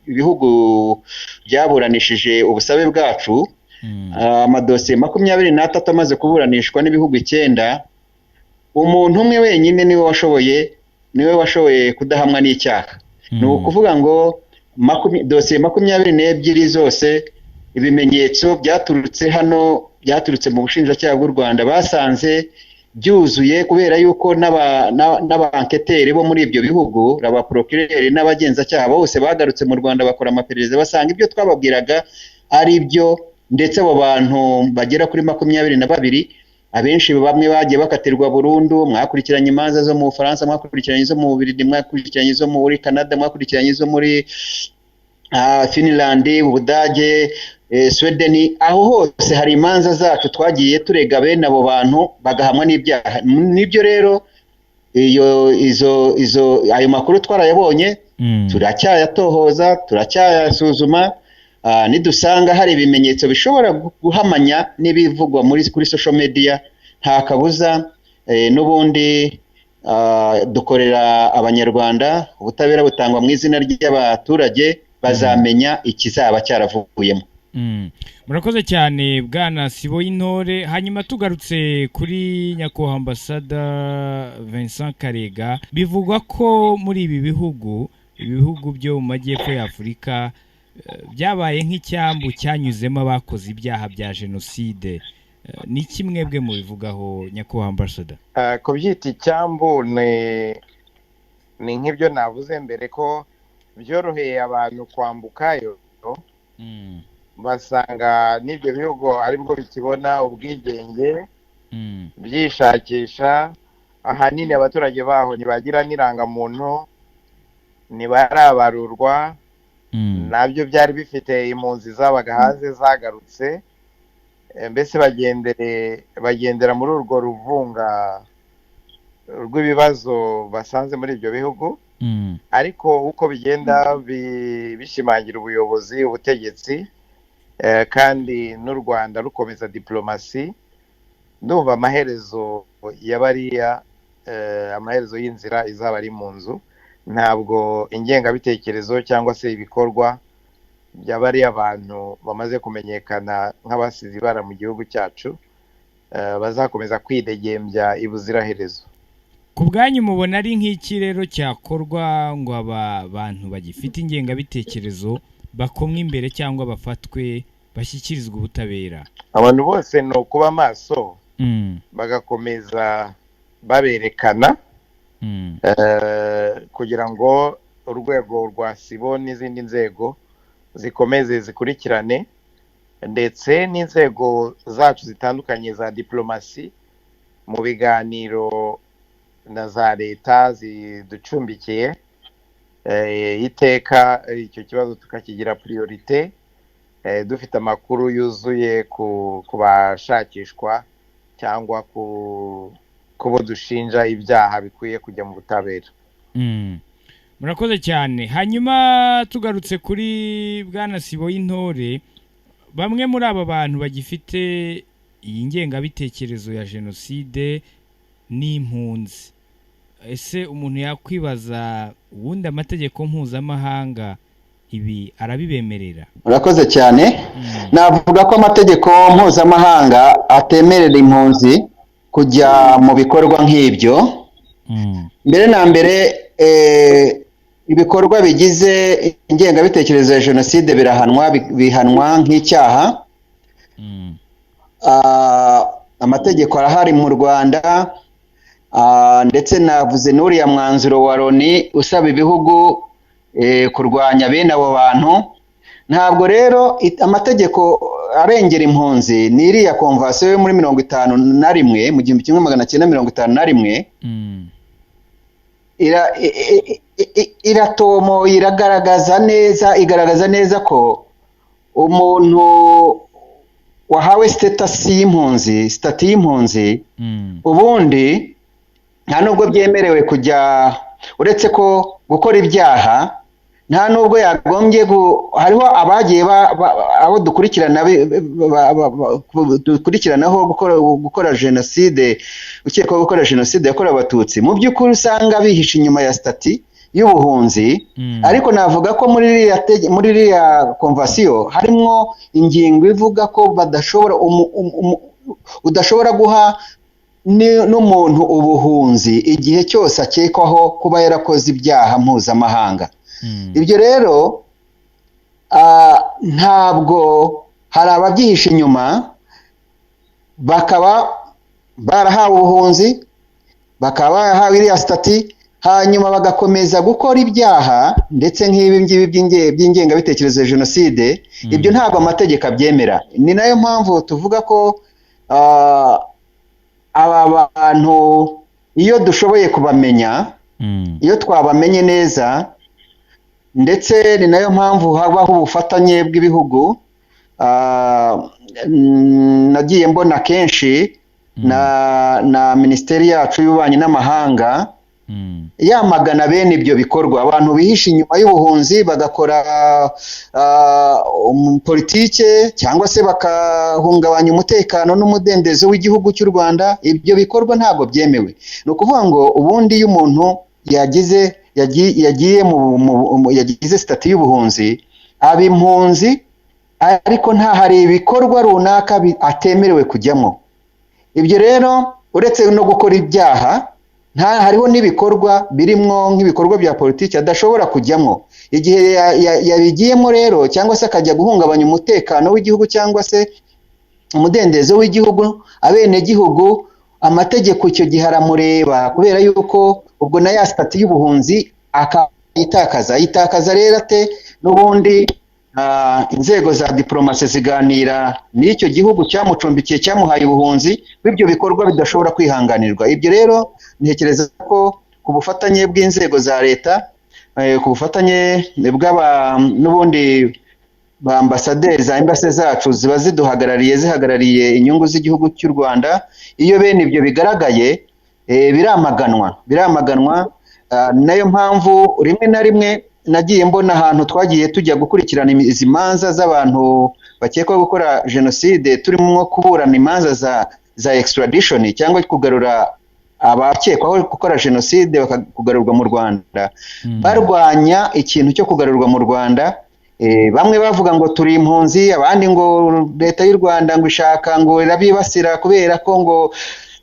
bihugu byaburanishije ubusabe bwacu, amadosiye 23 amaze kuburanishwa n'ibihugu 9, umuntu umwe wenyine niwe washoboye kudahamwa n'icyaha. Ni ukuvuga ngo dosiye 22 zose ibimenyetso byaturutse hano, byaturutse mu bushinjacyaha bw'u Rwanda, basanze byuzuye, kubera yuko n'abanketeri bo muri ibyo bihugu, abaprokireri n'abagenzacyaha bose bagarutse mu Rwanda bakora amaperereza, basanga ibyo twababwiraga ari byo. Ndetse abo bantu bagera kuri 22, abenshi bamwe bagiye bakatirwa burundu. Mwakurikiranye imanza zo mu Bufaransa, mwakurikiranye izo mu Bubiligi, mwakurikiranye izo muri Canada, mwakurikiranye izo muri Finland, Ubudage, Sweden. Aho hose hari imanza zacu twagiye turega bene abo bantu bagahamwa n'ibyaha. Nibyo rero iyo ayo makuru twarayabonye, turacyayatohoza, turacyayasuzuma. Nidusanga hari ibimenyetso bishobora guhamanya n'ibivugwa kuri social media, nta kabuza n'ubundi dukorera Abanyarwanda, ubutabera butangwa mu izina ry'abaturage, bazamenya ikizaba cyaravuyemo. Murakoze cyane Bwana Siboyintore. Hanyuma tugarutse kuri nyakubahwa ambasada Vincent Karega, bivugwa ko muri ibi bihugu, ibihugu byo mu majyepfo ya Afurika, byabaye nk'icyambu cyanyuzemo abakoze ibyaha bya jenoside. Ni kimwe bwe mu bivugaho nyakubahwa ambasada? Kubyita icyambu ni nk'ibyo navuze mbere ko byoroheye abantu kwambukayo, basanga n'ibyo bihugu aribwo bikibona ubwigenge, byishakisha. Ahanini abaturage baho ntibagira n'irangamuntu, ntibarabarurwa, nabyo byari bifite impunzi zabaga hanze zagarutse, mbese bagendera muri urwo ruvunga rw'ibibazo basanze muri ibyo bihugu. Ariko uko bigenda bishimangira ubuyobozi, ubutegetsi, kandi n'u Rwanda rukomeza diplomasi, ndumva amaherezo y'abariya, amaherezo y'inzira izaba ari mu nzu. Ntabwo ingengabitekerezo cyangwa se ibikorwa by'abariya abantu bamaze kumenyekana nk'abasize ibara mu gihugu cyacu bazakomeza kwidegembya ibuziraherezo. Ku bwanyu mubona ari nk'iki rero cyakorwa ngo aba bantu bagifite ingengabitekerezo bakomwe imbere cyangwa bafatwe bashyikirizwe ubutabera? Abantu bose ni ukuba maso, bagakomeza baberekana, kugira ngo urwego rwa Sibo n'izindi nzego zikomeze zikurikirane. Ndetse n'inzego zacu zitandukanye za diplomasi mu biganiro na za leta ziducumbikiye, iteka icyo kibazo tukakigira priorité, dufite amakuru yuzuye ku bashakishwa cyangwa ku bo dushinja ibyaha bikwiye kujya mu butabera. Murakoze cyane. Hanyuma tugarutse kuri bwana Sibo y'Intore, bamwe muri aba bantu bagifite iyi ngengabitekerezo ya jenoside n'impunzi, ese umuntu yakwibaza, ubundi amategeko mpuzamahanga ibi arabibemerera? Urakoze cyane. Navuga ko amategeko mpuzamahanga atemerera impunzi kujya mu bikorwa nk'ibyo. Mbere na mbere, ibikorwa bigize ingengabitekerezo ya jenoside birahanwa, bihanwa nk'icyaha. Amategeko arahari mu Rwanda, ndetse navuze n'uriya mwanzuro wa Loni usaba ibihugu kurwanya bene abo bantu. Ntabwo rero amategeko arengera impunzi ni iriya convention yo muri 51, mu 1951. Iratomo iragaragaza neza, igaragaza neza ko umuntu wahawe status y'impunzi, statut y'impunzi, ubundi nta nubwo byemerewe kujya, uretse ko gukora ibyaha nta nubwo yagombye. Hariho abagiye abo dukurikirana, dukurikiranaho gukora jenoside, ukekwaho gukora jenoside yakorewe Abatutsi, mu by'ukuri usanga bihishe inyuma ya statut y'ubuhunzi. Ariko navuga ko muri iriya convention harimo ingingo ivuga ko badashobora, udashobora guha n'umuntu ubuhunzi igihe cyose akekwaho kuba yarakoze ibyaha mpuzamahanga. Ibyo rero ntabwo, hari ababyihishe inyuma bakaba barahawe ubuhunzi, bakaba barahawe iriya statut, hanyuma bagakomeza gukora ibyaha, ndetse nk'ibi ngibi by'ingengabitekerezo ya jenoside. Ibyo ntabwo amategeko abyemera. Ni nayo mpamvu tuvuga ko aba bantu, iyo dushoboye kubamenya, iyo twabamenye neza, ndetse ni nayo mpamvu habaho ubufatanye bw'ibihugu. Nagiye mbona kenshi na minisiteri yacu y'ububanyi n'amahanga yamagana bene ibyo bikorwa, abantu bihisha inyuma y'ubuhunzi bagakora politike cyangwa se bakahungabanya umutekano n'umudendezo w'igihugu cy'u Rwanda. Ibyo bikorwa ntabwo byemewe. Ni ukuvuga ngo ubundi iyo umuntu yagize yagiye mu yagize statut y'ubuhunzi, aba impunzi, ariko nta hari ibikorwa runaka atemerewe kujyamo. Ibyo rero, uretse no gukora ibyaha, nta hariho n'ibikorwa birimo nk'ibikorwa bya politiki adashobora kujyamo. Igihe yabigiyemo rero, cyangwa se akajya guhungabanya umutekano w'igihugu cyangwa se umudendezo w'igihugu, abenegihugu, amategeko icyo gihe aramureba, kubera yuko ubwo na ya statut y'ubuhunzi akayitakaza. Ayitakaza rero ate? N'ubundi inzego za diplomasi ziganira n'icyo gihugu cyamucumbikiye, cyamuhaye ubuhunzi, b'ibyo bikorwa bidashobora kwihanganirwa. Ibyo rero ntekereza ko ku bufatanye bw'inzego za leta, ku bufatanye bw'aba n'ubundi ba ambasaderi, za embassy zacu ziba ziduhagarariye, zihagarariye inyungu z'igihugu cy'u Rwanda, iyo bene ibyo bigaragaye, biramaganwa, biramaganwa. Nayo mpamvu rimwe na rimwe nagiye mbona ahantu twagiye tujya gukurikirana izi manza z'abantu bakekwaho gukora jenoside, turimo kuburana imanza za extradition cyangwa kugarura abakekwaho gukora jenoside bakagarurwa mu Rwanda, barwanya ikintu cyo kugarurwa mu Rwanda. Bamwe bavuga ngo turi impunzi, abandi ngo leta y'u Rwanda ngo ishaka, ngo irabibasira kubera ko ngo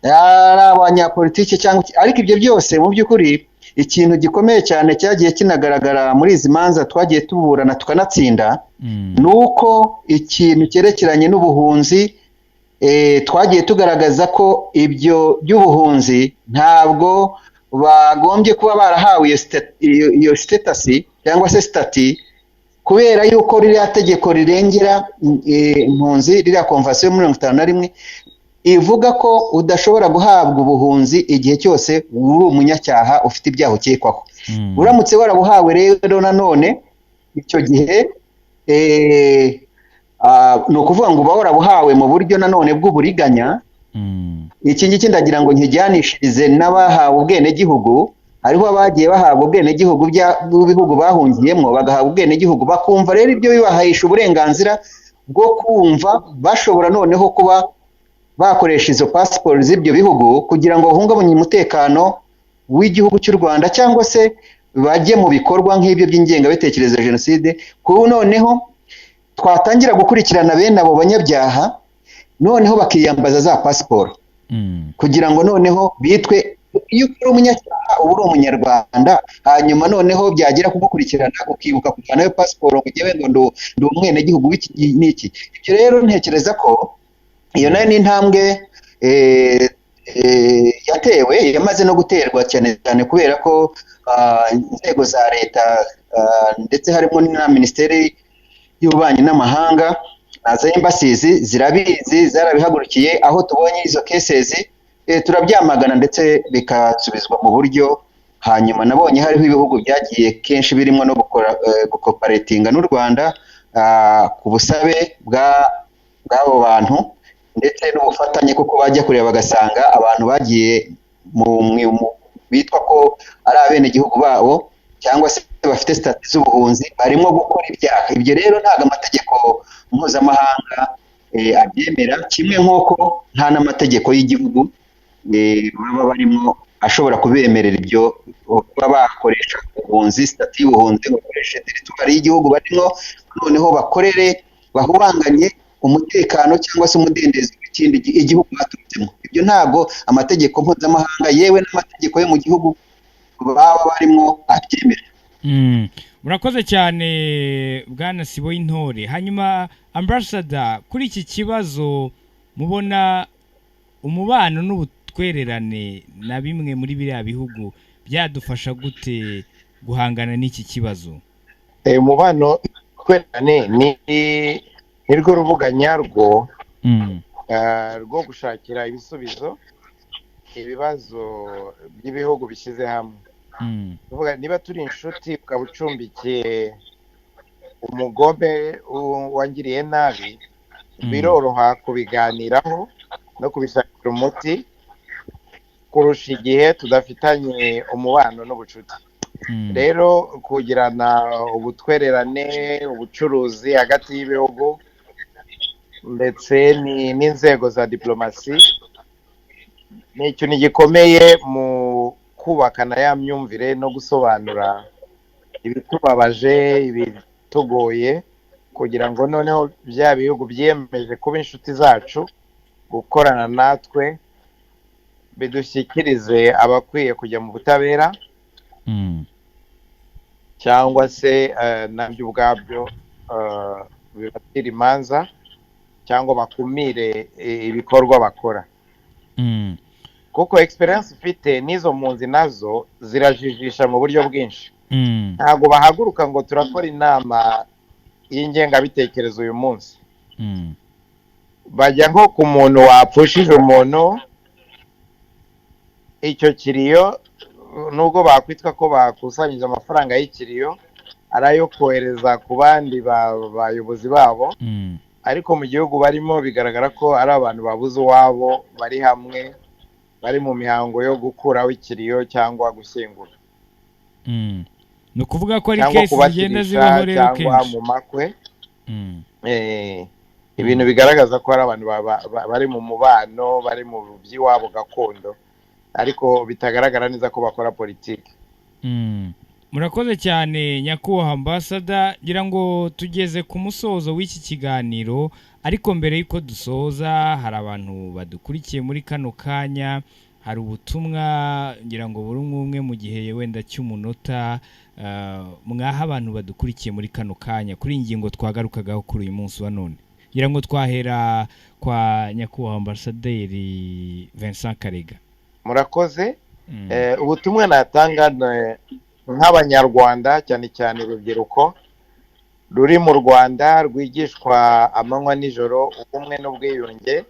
ari abanyapolitiki cyangwa, ariko ibyo byose mu by'ukuri, ikintu gikomeye cyane cyagiye kinagaragara muri izi manza twagiye tuburana tukanatsinda, ni uko ikintu cyerekeranye n'ubuhunzi, twagiye tugaragaza ko ibyo by'ubuhunzi ntabwo bagombye kuba barahawe iyo status cyangwa se statut. Kubera yuko ririya tegeko rirengera impunzi, ririya konvansiyo 51 ivuga ko udashobora guhabwa ubuhunzi igihe cyose uri umunyacyaha ufite ibyaha ukekwaho. Uramutse warabuhawe rero nanone icyo gihe ni ukuvuga ngo uba warabuhawe mu buryo nanone bw'uburiganya. Iki ngiki ndagira ngo nkijyanishirize n'abahawe ubwenegihugu. Hariho abagiye bahabwa ubwenegihugu bw'ibihugu bahungiyemo, bagahabwa ubwenegihugu bakumva rero ibyo bibahahisha uburenganzira bwo kumva bashobora noneho kuba bakoresha izo pasiporo z'ibyo bihugu kugira ngo bahungabanye umutekano w'igihugu cy'u Rwanda, cyangwa se bajye mu bikorwa nk'ibyo by'ingengabitekerezo ya jenoside. Kuko noneho twatangira gukurikirana bene abo banyabyaha, noneho bakiyambaza za pasiporo kugira ngo noneho bitwe. Iyo uri umunyacyaha uba uri umunyarwanda, hanyuma noneho byagera kugukurikirana ukibuka kuvanayo pasiporo ngo ujye ngo ndi umwenegihugu w'iki n'iki. Ibyo rero ntekereza ko iyo nayo ni intambwe yatewe, yamaze no guterwa cyane cyane kubera ko inzego za leta ndetse harimo na minisiteri y'ububanyi n'amahanga na za embassies zirabizi, zarabihagurukiye. Aho tubonye izo cases turabyamagana ndetse bikasubizwa mu buryo. Hanyuma nabonye hariho ibihugu byagiye kenshi birimo no gukora gukoparetinga n'u Rwanda ku busabe bw'abo bantu ndetse n'ubufatanye, kuko bajya kureba bagasanga abantu bagiye mu bitwa ko ari abenegihugu babo cyangwa se bafite sitati z'ubuhunzi barimo gukora ibyaha. Ibyo rero ntabwo amategeko mpuzamahanga abyemera, kimwe nk'uko nta n'amategeko y'igihugu baba barimo ashobora kubemerera ibyo, kuba bakoresha ubuhunzi, sitati y'ubuhunzi, bakoresha teritwari y'igihugu barimo, noneho bakorere bahubanganye umutekano cyangwa se umudendezo w'ikindi igihugu baturutsemo. Ibyo ntabwo amategeko mpuzamahanga yewe n'amategeko yo mu gihugu baba barimo abyemera. Murakoze cyane Bwana Siboyintore. Hanyuma ambassador, kuri iki kibazo mubona umubano n'ubutwererane na bimwe muri biriya bihugu byadufasha gute guhangana n'iki kibazo? Umubano n'ubutwererane ni rwo rubuga nyarwo rwo gushakira ibisubizo ibibazo by'ibihugu bishyize hamwe. Niba turi inshuti ukaba ucumbikiye umugome wangiriye nabi, biroroha kubiganiraho no kubishakira umuti kurusha igihe tudafitanye umubano n'ubucuti. Rero kugirana ubutwererane, ubucuruzi hagati y'ibihugu ndetse n'inzego za diplomasi ni ikintu gikomeye mu kubakana ya myumvire no gusobanura ibitubabaje, ibitugoye, kugira ngo noneho bya bihugu byiyemeje kuba inshuti zacu, gukorana natwe, bidushyikirize abakwiye kujya mu butabera cyangwa se nabyo ubwabyo bibatira imanza cyangwa bakumire ibikorwa bakora. Kuko experience ifite n'izo mpunzi nazo zirajijisha mu buryo bwinshi. Ntabwo bahaguruka ngo turakora inama y'ingengabitekerezo uyu munsi. Bajya nko ku muntu wapfushije umuntu, icyo kiriyo nubwo bakwitwa ko bakusanyije amafaranga y'ikiriyo ari ayo kohereza ku bandi bayobozi babo, ariko mu gihugu barimo bigaragara ko ari abantu babuze uwabo, bari hamwe, bari mu mihango yo gukuraho ikiriyo cyangwa gushyingura. Ni ukuvuga ko ari kesi zigenda zibaho rero kenshi, cyangwa mu makwe. Ibintu bigaragaza ko hari abantu bari mu mubano, bari mu by'iwabo gakondo, ariko bitagaragara neza ko bakora politiki. Murakoze cyane nyakubahwa ambasada, ngira ngo tugeze ku musozo w'iki kiganiro, ariko mbere y'uko dusoza hari abantu badukurikiye muri kano kanya, hari ubutumwa ngira ngo buri umwe mu gihe wenda cy'umunota mwaha abantu badukurikiye muri kano kanya kuri ingingo twagarukagaho kuri uyu munsi wa none. Ngira ngo twahera kwa nyakubahwa ambasaderi Vincent Karega. Murakoze. Ubutumwa natanga nk'abanyarwanda cyane cyane urubyiruko, Ruri mu Rwanda rwigishwa amanywa nijoro ubumwe n'ubwiyunge,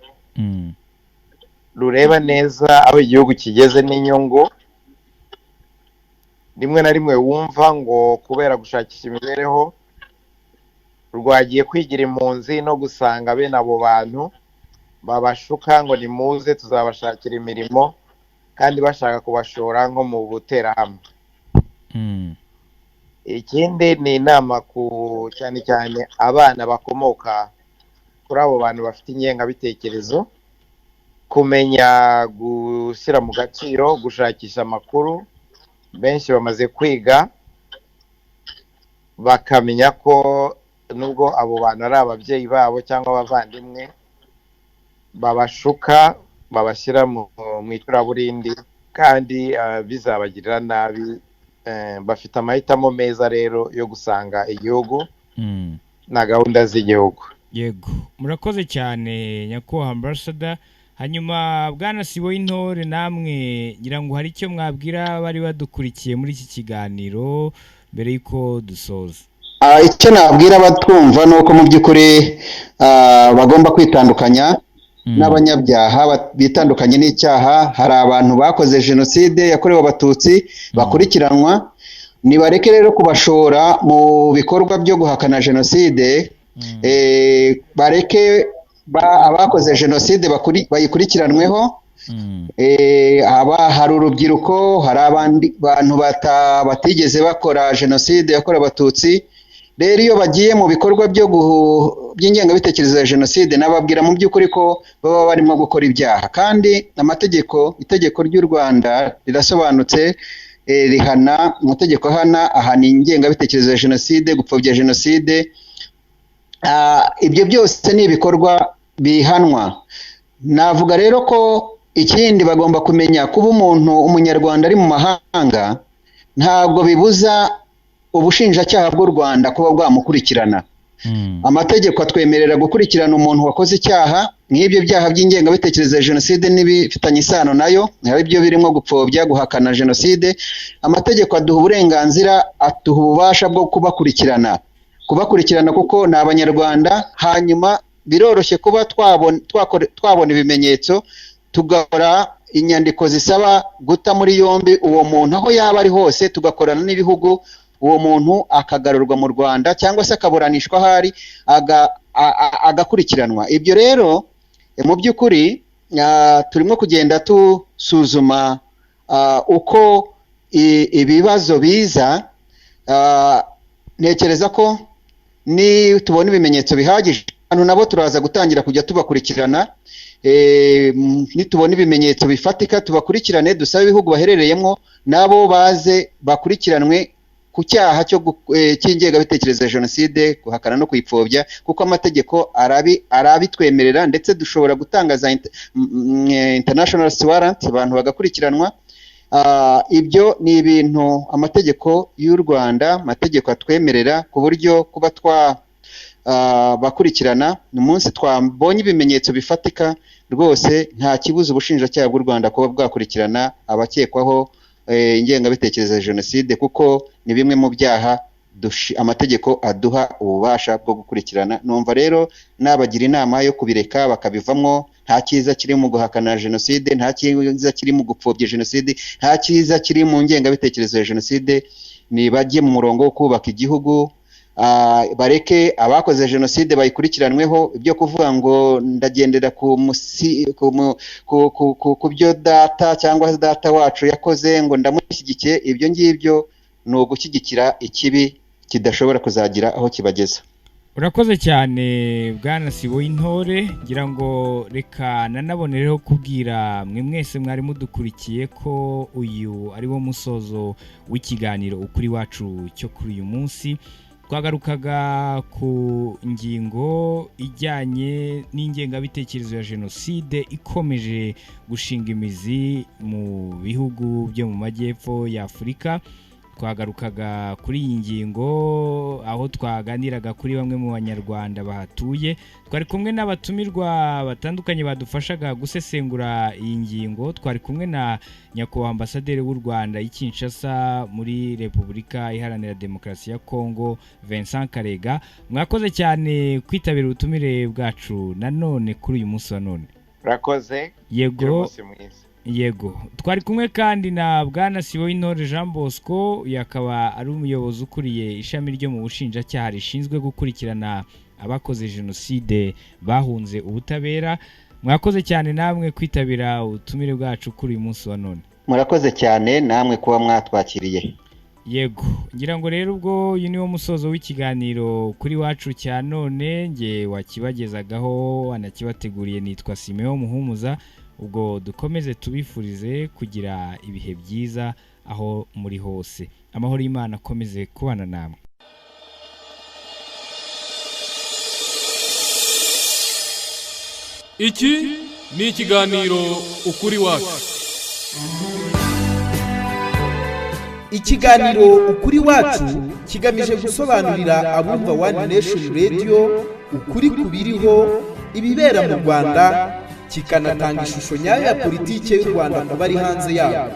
rureba neza aho igihugu kigeze n'inyungu. Rimwe na rimwe wumva ngo kubera gushakisha imibereho rwagiye kwigira impunzi no gusanga bene abo bantu babashuka ngo nimuze tuzabashakira imirimo, kandi bashaka kubashora nko mu buterahamwe. Ikindi ni inama ku cyane cyane abana bakomoka kuri abo bantu bafite ingengabitekerezo, kumenya gushyira mu gaciro, gushakisha amakuru. Benshi bamaze kwiga bakamenya ko nubwo abo bantu ari ababyeyi babo cyangwa abavandimwe, babashuka babashyira mu icuraburindi, kandi bizabagirira nabi. Bafite amahitamo meza rero yo gusanga igihugu na gahunda z'igihugu. Yego, murakoze cyane nyakubahwa ambassador. Hanyuma bwana Sibo y'Intore, namwe ngira ngo hari icyo mwabwira bari badukurikiye muri iki kiganiro mbere y'uko dusoza. Icyo nabwira abatwumva ni uko mu by'ukuri bagomba kwitandukanya n'abanyabyaha, bitandukanye n'icyaha. Hari abantu bakoze jenoside yakorewe Abatutsi bakurikiranwa, nibareke rero kubashora mu bikorwa byo guhakana jenoside. Bareke abakoze jenoside bayikurikiranweho. Hari urubyiruko, hari abandi bantu batigeze bakora jenoside yakorewe Abatutsi. Rero iyo bagiye mu bikorwa by'ingengabitekerezo ya jenoside, nababwira mu by'ukuri ko baba barimo gukora ibyaha. Kandi amategeko, itegeko ry'u Rwanda rirasobanutse, rihana, amategeko ahana ingengabitekerezo ya jenoside, gupfobya jenoside. Ibyo byose ni ibikorwa bihanwa. Navuga rero ko ikindi bagomba kumenya, kuba umuntu umunyarwanda ari mu mahanga ntabwo bibuza ubushinjacyaha bw'u Rwanda kuba bwamukurikirana. Amategeko atwemerera gukurikirana umuntu wakoze icyaha nk'ibyo byaha by'ingengabitekerezo ya jenoside n'ibifitanye isano nayo, ari byo birimo gupfobya, guhakana jenoside. Amategeko aduha uburenganzira, aduha ububasha bwo kubakurikirana kuko ni Abanyarwanda. Hanyuma biroroshye kuba twabona ibimenyetso, tugakora inyandiko zisaba guta muri yombi uwo muntu aho yaba ari hose, tugakorana n'ibihugu, uwo muntu akagarurwa mu Rwanda cyangwa se akaburanishwa ahari, agakurikiranwa. Ibyo rero mu by'ukuri turimo kugenda tusuzuma uko ibibazo biza. Ntekereza ko ni tubona ibimenyetso bihagije, abantu nabo turaza gutangira kujya tubakurikirana. Nitubona ibimenyetso bifatika tubakurikirane, dusabe ibihugu baherereyemo nabo baze bakurikiranwe ku cyaha cy'ingengabitekerezo ya jenoside, guhakana no kuyipfobya, kuko amategeko arabitwemerera, ndetse dushobora gutanga za international warrant, abantu bagakurikiranwa. Ibyo ni ibintu amategeko y'u Rwanda, amategeko atwemerera, ku buryo kuba bakurikirana umunsi twabonye ibimenyetso bifatika rwose nta kibuza ubushinjacyaha bw'u Rwanda kuba bwakurikirana abakekwaho ingengabitekerezo ya jenoside, kuko ni bimwe mu byaha amategeko aduha ububasha bwo gukurikirana. Numva rero nabagira inama yo kubireka bakabivamo. Nta cyiza kiri mu guhakana jenoside, nta cyiza kiri mu gupfobya jenoside, nta cyiza kiri mu ngengabitekerezo ya jenoside. Nibajye mu murongo wo kubaka igihugu, bareke abakoze jenoside bayikurikiranweho. Ibyo kuvuga ngo ndagendera ku byo data cyangwa data wacu yakoze ngo ndamushyigikiye, ibyo ngibyo ni ugushyigikira ikibi kidashobora kuzagira aho kibageza. Urakoze cyane bwana Sibo y'Intore. Ngira ngo reka nanabonereho kubwira mwe mwese mwari mudukurikiye ko uyu ari wo musozo w'ikiganiro Ukuri Iwacu cyo kuri uyu munsi. Twagarukaga ku ngingo ijyanye n'ingengabitekerezo ya jenoside ikomeje gushinga imizi mu bihugu byo mu majyepfo ya Afurika. Twagarukaga kuri iyi ngingo aho twaganiraga kuri bamwe mu Banyarwanda bahatuye. Twari kumwe n'abatumirwa batandukanye badufashaga gusesengura iyi ngingo. Twari kumwe na Nyakubahwa Ambasaderi w'u Rwanda i Kinshasa muri Repubulika Iharanira Demokarasi ya Kongo, Vincent Karega. Mwakoze cyane kwitabira ubutumire bwacu nanone kuri uyu munsi wa none. Urakoze. Yego. Yego, twari kumwe kandi na Bwana Siboyintore Jean Bosco, yakaba ari umuyobozi ukuriye ishami ryo mu bushinjacyaha rishinzwe gukurikirana abakoze jenoside bahunze ubutabera. Mwakoze cyane namwe kwitabira ubutumire bwacu kuri uyu munsi wa none. Murakoze cyane namwe kuba mwatwakiriye. Yego, ngira ngo rero ubwo uyu niwo musozo w'ikiganiro kuri wacu cya none. Nge wakibagezagaho anakibateguriye nitwa Simeon Muhumuza. Ubwo dukomeze tubifurize kugira ibihe byiza aho muri hose. Amahoro y'Imana akomeze kubana namwe. Iki ni ikiganiro Ukuri Wacu. Ikiganiro Ukuri Wacu kigamije gusobanurira abumva One Nation Radio ukuri kubiriho, ibibera mu Rwanda, kikanatanga ishusho nyayo ya politiki y'u Rwanda ku bari hanze yayo.